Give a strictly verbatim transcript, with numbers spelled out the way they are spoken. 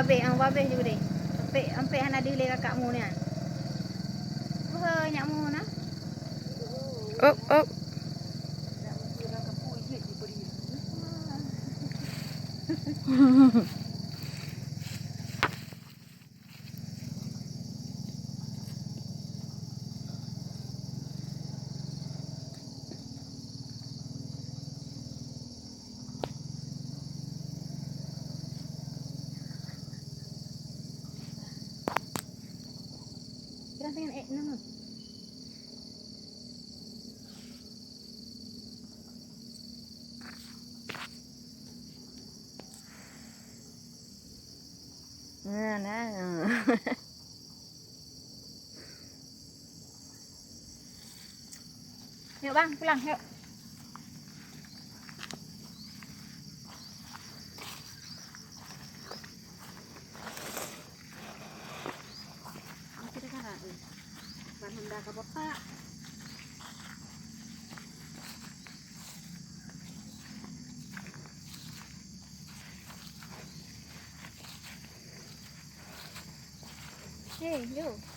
Ampék, ah, babeh ju deh. Ampék, ampék hana deuh lé kakak mu nyan. Wah, nyak mu na. Op, op. Nah, nah. Yuk bang, pulang yuk. Ban honda ka botak. Hei, yo.